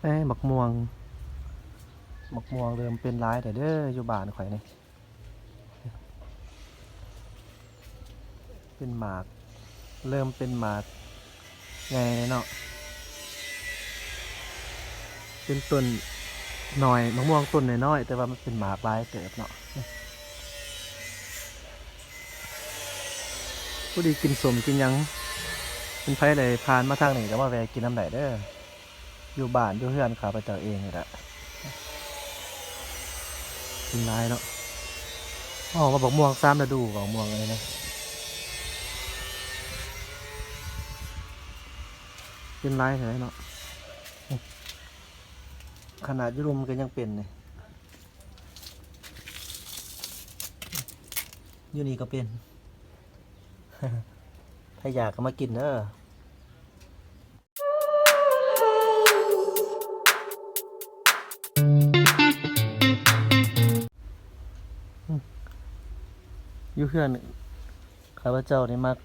ແຕ່ໝາກມ່ວງ ໝາກມ່ວງເລີ່ມເປັນຫຼາຍແລ້ວເດີ້ ຢູ່ບ້ານຂ້ອຍນີ້ ເປັນໝາກ ເລີ່ມເປັນໝາກໃຫຍ່ແລ້ວເນາະ ເປັນຕົ້ນນ້ອຍ ໝາກມ່ວງຕົ້ນນ້ອຍໆ ແຕ່ວ່າມັນເປັນໝາກຫຼາຍເຕີບເນາະ. ພໍດີກິນສົ້ມກິນຫຍັງ ເປັນໃຜໄດ້ຜ່ານມາທາງນີ້ກໍມາແວ່ກິນນຳໄດ້ເດີ້ ຢູ່ບ້ານຢູ່ເຮືອນຂ້າພະເຈົ້າເອງນີ້ແຫຼະ. ກິນຫຼາຍເນາະ ເວົ້າວ່າບັກມ່ວງສາມລະດູ ບັກມ່ວງອັນນີ້ນະ ເປັນຫຼາຍເທົ່າໃດເນາະ ຂະໜາດຢູ່ລຸ່ມກໍຍັງເປັນນີ້ ຢູ່ນີ້ກໍເປັນ ໃຜຢາກກໍມາກິນເດີ້. ຢູ່ເຮືອນຂ້າພະເຈົ້ານີ້ມັກ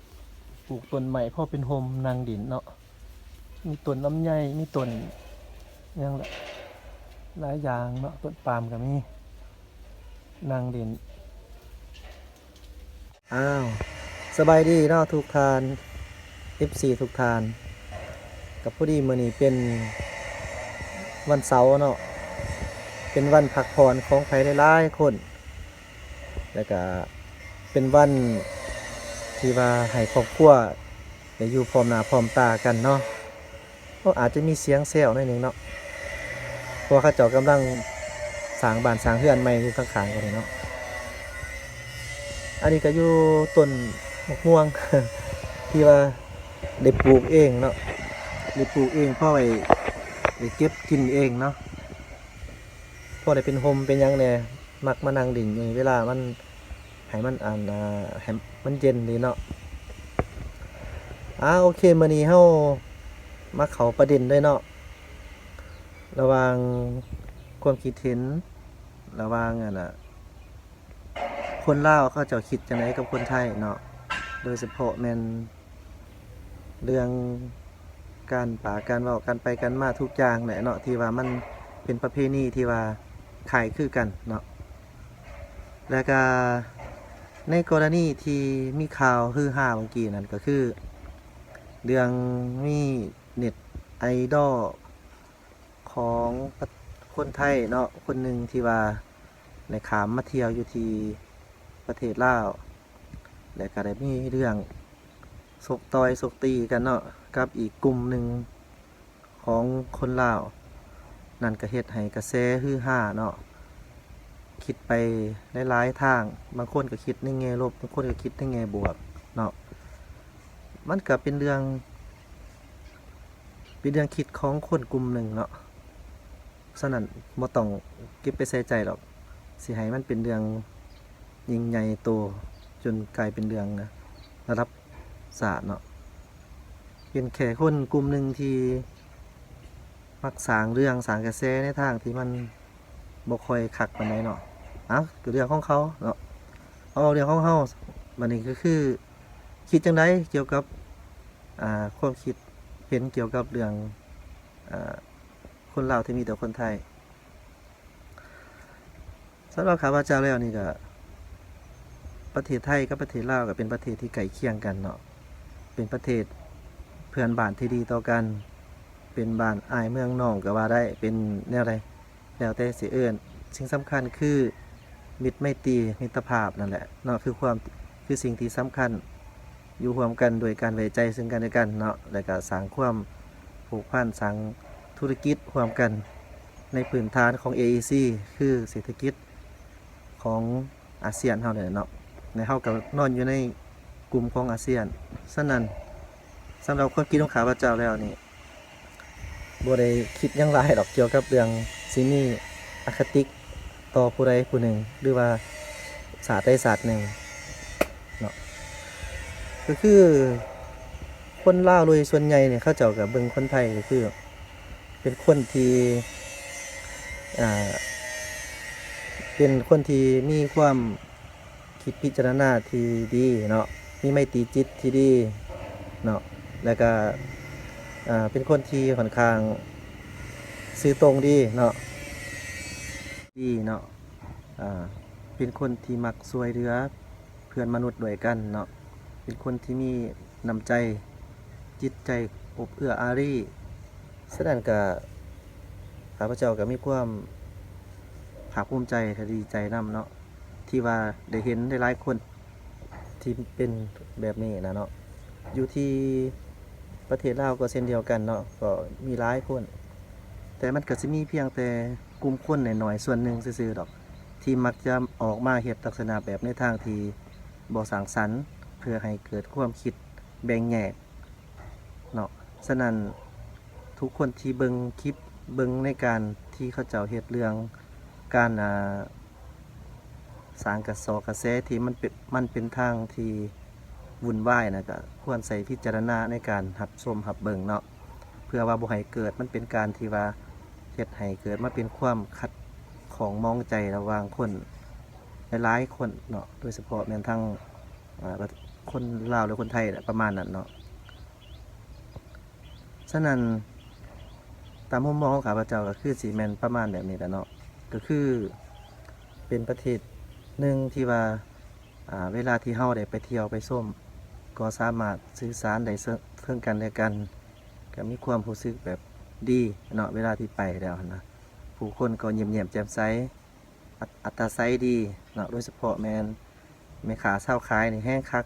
ປູກຕົ້ນໄມ້ພໍເປັນຮົ່ມນັ່ງດິນເນາະ ມີຕົ້ນລຳໄຍ ມີຕົ້ນຫຍັງລະ ຫຼາຍຢ່າງເນາະ ຕົ້ນປາມກໍມີ ນັ່ງຫຼິ້ນ. ອ້າວ ສະບາຍດີເນາະທຸກທ່ານ ເອັຟຊີ ທຸກທ່ານ ກໍພໍດີມື້ນີ້ເປັນວັນເສົາເນາະ ເປັນວັນພັກຜ່ອນຂອງໃຜຫຼາຍໆຄົນ ແລ້ວກະເປັນວັນທີ່ວ່າໃຫ້ຄອບຄົວໄດ້ຢູ່ພ້ອມໜ້າພ້ອມຕາກັນເນາະ. ໂອ້ ອາດຈະມີສຽງແຊວໜ້ອຍໜຶ່ງເນາະ ເພາະວ່າເຂົາເຈົ້າກຳລັງສ້າງບ້ານສ້າງເຮືອນໃໝ່ຢູ່ຂ້າງໆກັນນີ້ເນາະ. ອັນນີ້ກໍຢູ່ຕົ້ນໝາກມ່ວງ ທີ່ວ່າໄດ້ປູກເອງເນາະ ໄດ້ປູກເອງພໍໄວ້ ໄດ້ເກັບກິນເອງເນາະ ພໍໄດ້ເປັນຮົ່ມເປັນຫຍັງແດ່ ມັກມານັ່ງຫຼິ້ນຢູ່ນີ້ ເວລາມັນ ໃຫ້ມັນ ອັນ ອ່າ ໃຫ້ມັນເຢັນດີເນາະ. ອາ ໂອເຄ ມື້ນີ້ເຮົາມາເຂົ້າປະເດັນເລີຍເນາະ ລະຫວ່າງຄວາມຄິດເຫັນ ລະຫວ່າງ ອັນນ່າ ຄົນລາວເຂົາເຈົ້າຄິດຈັ່ງໃດກັບຄົນໄທເນາະ ໂດຍສະເພາະແມ່ນ ເລື່ອງການປາກການເວົ້າ ການໄປການມາ ທຸກຢ່າງແຫຼະເນາະ ທີ່ວ່າມັນເປັນປະເພນີທີ່ວ່າຄ້າຍຄືກັນເນາະ. ແລ້ວກະໃນກໍລະນີທີ່ມີຂ່າວຮືຮາເມື່ອກີ້ນັ້ນ ກໍຄືເລື່ອງມີເນັດໄອດອລຂອງຄົນໄທເນາະ ຄົນໜຶ່ງທີ່ວ່າໄດ້ຂ້າມມາທ່ຽວຢູ່ທີ່ປະເທດລາວ ແລະ ກໍໄດ້ມີເລື່ອງຊົກຕ່ອຍຊົກຕີກັນເນາະ ກັບອີກກຸ່ມໜຶ່ງຂອງຄົນລາວ ນັ້ນກໍເຮັດໃຫ້ກະແສຮືຮາເນາະ ຄິດໄປຫຼາຍໆທາງ ບາງຄົນກໍຄິດໃນແງ່ລົບ ບາງຄົນກໍຄິດໃນແງ່ບວກເນາະ. ມັນກໍເປັນເລື່ອງ ເປັນເລື່ອງຄິດຂອງຄົນກຸ່ມໜຶ່ງເນາະ. ສະນັ້ນບໍ່ຕ້ອງເກັບໄປໃສ່ໃຈດອກ ຊິໃຫ້ມັນເປັນເລື່ອງຍິ່ງໃຫຍ່ໂຕ ຈົນກາຍເປັນເລື່ອງລະດັບຊາດເນາະ. ເປັນແຄ່ຄົນກຸ່ມໜຶ່ງທີ່ມັກສ້າງເລື່ອງ ສ້າງກະແສໃນທາງທີ່ມັນບໍ່ຄ່ອຍຄັກປານໃດເນາະ. ເອົາ ກໍເລື່ອງຂອງເຂົາເນາະ ເອົາເລື່ອງຂອງເຮົາ. ບັດນີ້ກໍຄື ຄິດຈັ່ງໃດກ່ຽວກັບ ອ່າ ຄວາມຄິດເຫັນກ່ຽວກັບເລື່ອງ ອ່າ ຄົນລາວທີ່ມີຕໍ່ຄົນໄທ? ສຳລັບຂ້າພະເຈົ້າແລ້ວນີ້ກໍ ປະເທດໄທກັບປະເທດລາວກໍເປັນປະເທດທີ່ໃກ້ຄຽງກັນເນາະ ເປັນປະເທດເພື່ອນບ້ານທີ່ດີຕໍ່ກັນ ເປັນບ້ານອ້າຍເມືອງນ້ອງກໍວ່າໄດ້ ເປັນແນວໃດ ແລ້ວແຕ່ຊິເອີ້ນ. ສິ່ງສຳຄັນຄືມິດໄມຕີ ມິດຕະພາບນັ້ນແຫຼະເນາະ ຄືຄວາມ ຄືສິ່ງທີ່ສຳຄັນ ຢູ່ຮ່ວມກັນໂດຍການໄວ້ໃຈເຊິ່ງກັນແລະກັນເນາະ ແລ້ວກະສ້າງຄວາມຜູກພັນ ສ້າງທຸລະກິດຮ່ວມກັນໃນພື້ນຖານຂອງເອອີຊີ ຄືເສດຖະກິດຂອງອາຊຽນເຮົານີ້ແຫຼະເນາະ ແລະ ເຮົາກໍນອນຢູ່ໃນກຸ່ມຂອງອາຊຽນ. ສະນັ້ນ ສຳລັບຄວາມຄິດຂອງຂ້າພະເຈົ້າແລ້ວນີ້ ບໍ່ໄດ້ຄິດຫຍັງຫຼາຍດອກກ່ຽວກັບເລື່ອງຊິມີອະຄະຕິຕໍ່ຜູ້ໃດຜູ້ໜຶ່ງ ຫຼືວ່າຊາດໃດຊາດໜຶ່ງເນາະ. ກໍຄືຄົນລາວໂດຍສ່ວນໃຫຍ່ນີ້ ເຂົາເຈົ້າກໍເບິ່ງຄົນໄທກໍຄືເປັນຄົນທີ່ ອ່າ ເປັນຄົນທີ່ມີຄວາມ ຄິດພິຈາລະນາທີ່ດີເນາະ ມີໄມຕີຈິດທີ່ດີເນາະ ແລ້ວກະ ອ່າ ເປັນຄົນທີ່ຂ້ອນຂ້າງ ຊື່ຕົງດີເນາະ ດີເນາະ ອ່າ ເປັນຄົນທີ່ມັກຊ່ວຍເຫຼືອເພື່ອນມະນຸດດ້ວຍກັນເນາະ ເປັນຄົນທີ່ມີນ້ຳໃຈ ຈິດໃຈອົບເອື້ອອາຣີ. ສະນັ້ນກະ ຂ້າພະເຈົ້າກະມີຄວາມພາກພູມໃຈ ແລະ ດີໃຈນຳເນາະ ທີ່ວ່າໄດ້ເຫັນຫຼາຍໆຄົນ ທີ່ເປັນແບບນີ້ນະເນາະ. ຢູ່ທີ່ປະເທດລາວກໍເຊັ່ນດຽວກັນເນາະ ກໍມີຫຼາຍຄົນ ແຕ່ມັນກໍຊິມີພຽງແຕ່ກຸ່ມຄົນໜ້ອຍໆສ່ວນໜຶ່ງຊື່ໆດອກ ທີ່ມັກຈະອອກມາເຮັດລັກສະນະແບບໃນທາງທີ່ບໍ່ສ້າງສັນ ເພື່ອໃຫ້ເກີດຄວາມຄິດແບ່ງແຍກເນາະ. ສະນັ້ນ ທຸກຄົນທີ່ເບິ່ງຄລິບ ເບິ່ງໃນການທີ່ເຂົາເຈົ້າເຮັດເລື່ອງການ ອ່າ ສ້າງກະແສ ກະແສທີ່ມັນເປັນ ມັນເປັນທາງທີ່ວຸ່ນວາຍນະ ກະຄວນໃຊ້ພິຈາລະນາໃນການຮັບຊົມຮັບເບິ່ງເນາະ ເພື່ອວ່າບໍ່ໃຫ້ເກີດ ມັນເປັນການທີ່ວ່າເຮັດໃຫ້ເກີດມາເປັນຄວາມຂັດຂ້ອງໝອງໃຈລະຫວ່າງຄົນຫຼາຍໆຄົນເນາະ ໂດຍສະເພາະແມ່ນທັງ ອ່າ ຄົນລາວ ຫຼື ຄົນໄທແຫຼະ ປະມານນັ້ນເນາະ. ສະນັ້ນ ຕາມມຸມມອງຂອງຂ້າພະເຈົ້າກໍຄືຊິແມ່ນປະມານແບບນີ້ແຫຼະເນາະ ກໍຄືເປັນປະເທດໜຶ່ງທີ່ວ່າ ອ່າ ເວລາທີ່ເຮົາໄດ້ໄປທ່ຽວໄປຊົມ ກໍສາມາດສື່ສານໄດ້ເຊິ່ງ ເຊິ່ງກັນແລະກັນ ກໍມີຄວາມຮູ້ສຶກແບບດີເນາະ ເວລາທີ່ໄປແລ້ວຫັ້ນນະ ຜູ້ຄົນກໍຍິ້ມແຍ້ມແຈ່ມໃສ ອັດ ອັດຕາໄສດີເນາະ ໂດຍສະເພາະແມ່ນ ແມ່ຄ້າຊາວຂາຍນີ້ແຮງຄັກ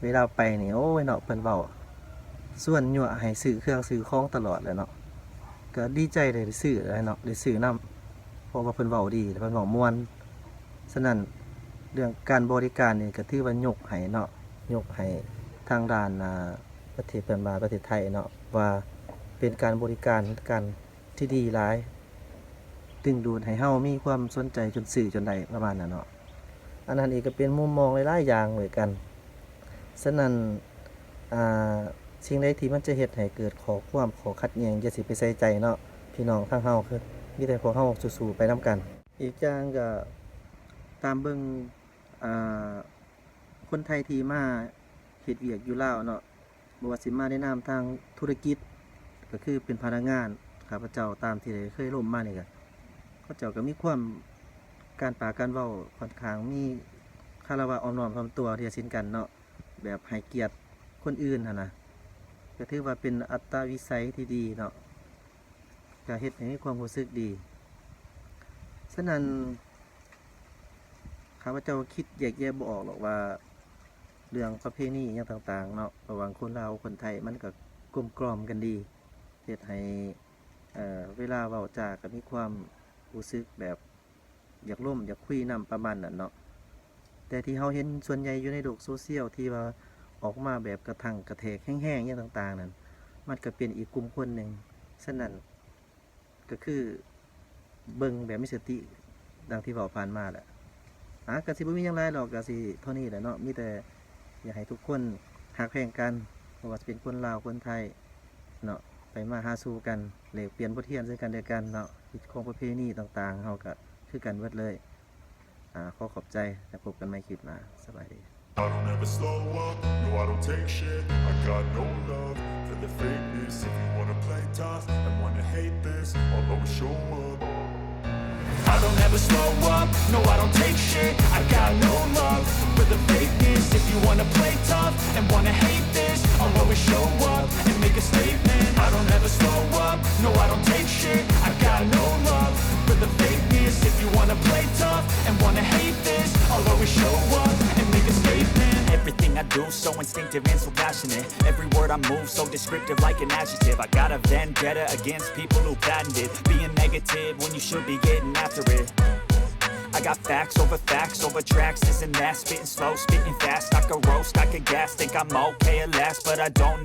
ເວລາໄປນີ້ ໂອ້ຍເນາະ ເພິ່ນເວົ້າຊວນຍົວະໃຫ້ຊື້ເຄື່ອງຊື້ຂອງຕະຫຼອດແຫຼະເນາະ ກະດີໃຈໄດ້ຊື້ແຫຼະເນາະ ໄດ້ຊື້ນຳ ເພາະວ່າເພິ່ນເວົ້າດີ ເພິ່ນເວົ້າມ່ວນ. ສະນັ້ນ ເລື່ອງການບໍລິການນີ້ກະຖືວ່າຍົກໃຫ້ເນາະ ຍົກໃຫ້ທາງດ້ານ ອ່າ ປະເທດເພື່ອນບ້ານປະເທດໄທເນາະ ວ່າເປັນການບໍລິການ ການ ທີ່ດີຫຼາຍ ດຶງດູດໃຫ້ເຮົາມີຄວາມສົນໃຈຈົນຊື້ຈົນໄດ້ ປະມານນັ້ນເນາະ. ອັນນັ້ນອີກກໍເປັນມຸມມອງຫຼາຍໆຢ່າງດ້ວຍກັນ. ສະນັ້ນ ອ່າ ສິ່ງໃດທີ່ມັນຈະເຮັດໃຫ້ເກີດຂໍ້ຄວາມ ຂໍ້ຂັດແຍ່ງ ຢ່າຊິໄປໃສ່ໃຈເນາະ ພີ່ນ້ອງທາງເຮົາ ຄືມີແຕ່ພວກເຮົາສູ້ໆໄປນຳກັນ. ອີກຢ່າງກໍຕາມເບິ່ງ ອ່າ ຄົນໄທທີ່ມາເຮັດວຽກຢູ່ລາວເນາະ ບໍ່ວ່າຊິມາໃນນາມທາງທຸລະກິດ ກໍຄືເປັນພະນັກງານ ຂ້າພະເຈົ້າຕາມທີ່ໄດ້ເຄີຍລົມມານີ້ ກໍເຂົາເຈົ້າກໍມີຄວາມ ການປາກການເວົ້າຂ້ອນຂ້າງມີຄາລະວະອ່ອນນ້ອມຖ່ອມຕົວເທື່ອເຊັ່ນກັນເນາະ ແບບໃຫ້ກຽດຄົນອື່ນຫັ້ນນະ ກໍຖືວ່າເປັນອັດຕະວິໄສທີ່ດີເນາະ ກໍເຮັດໃຫ້ມີຄວາມຮູ້ສຶກດີ. ສະນັ້ນ ຂ້າພະເຈົ້າຄິດແຍກແຍະບໍ່ອອກດອກວ່າ ເລື່ອງປະເພນີຫຍັງຕ່າງໆເນາະ ລະຫວ່າງຄົນລາວຄົນໄທ ມັນກໍກົມກ່ອມກັນດີ ເຮັດໃຫ້ ເອີ ເວລາເວົ້າຈາກໍມີຄວາມຮູ້ສຶກແບບຢາກລົມຢາກຄຸຍນຳ ປະມານນັ້ນເນາະ. ແຕ່ທີ່ເຮົາເຫັນສ່ວນໃຫຍ່ຢູ່ໃນໂລກໂຊຊຽວທີ່ວ່າອອກມາແບບກະຖັງກະແທກແຮງໆຫຍັງຕ່າງໆນັ້ນ ມັນກໍເປັນອີກກຸ່ມຄົນໜຶ່ງ. ສະນັ້ນ ກໍຄືເບິ່ງແບບມີສະຕິ ດັ່ງທີ່ເວົ້າຜ່ານມາແຫຼະ. ອາ ກໍຊິບໍ່ມີຫຍັງຫຼາຍດອກ ກໍຊິເທົ່ານີ້ແຫຼະເນາະ. ມີແຕ່ຢາກໃຫ້ທຸກຄົນຮັກແພງກັນ ບໍ່ວ່າຈະເປັນຄົນລາວ ຄົນໄທເນາະ ໄປມາຫາສູ່ກັນ ແລກປ່ຽນບົດຮຽນເຊິ່ງກັນແລະກັນເນາະ. ຮີດຄອງປະເພນີຕ່າງໆ ເຮົາກໍຄືກັນເບິດເລີຍ. ອາ ຂໍຂອບໃຈ ແລະ ພົບກັນໃໝ່ຄລິບໜ້າ. ສະບາຍດີ. I don't ever slow up, no, I don't take shit. I got no love for the fakeness. If you wanna play tough and wanna hate this, I'll always show up. I don't ever slow up, no, I don't take shit. I got no love for the fakeness. If you wanna play tough and wanna hate this, I'll always show up and make a statement. I don't ever slow up, no, I don't take shit. I got no love for the fakeness. If you wanna play tough and wanna hate this, I'll always show up and make a statement. Everything I do so instinctive and so passionate. Every word I move so descriptive like an adjective. I got a vendetta against people who patented being negative when you should be getting after it. I got facts over facts over tracks, this and that. Spitting slow, spitting fast. I could roast, I could gas. Think I'm okay at last, but I don't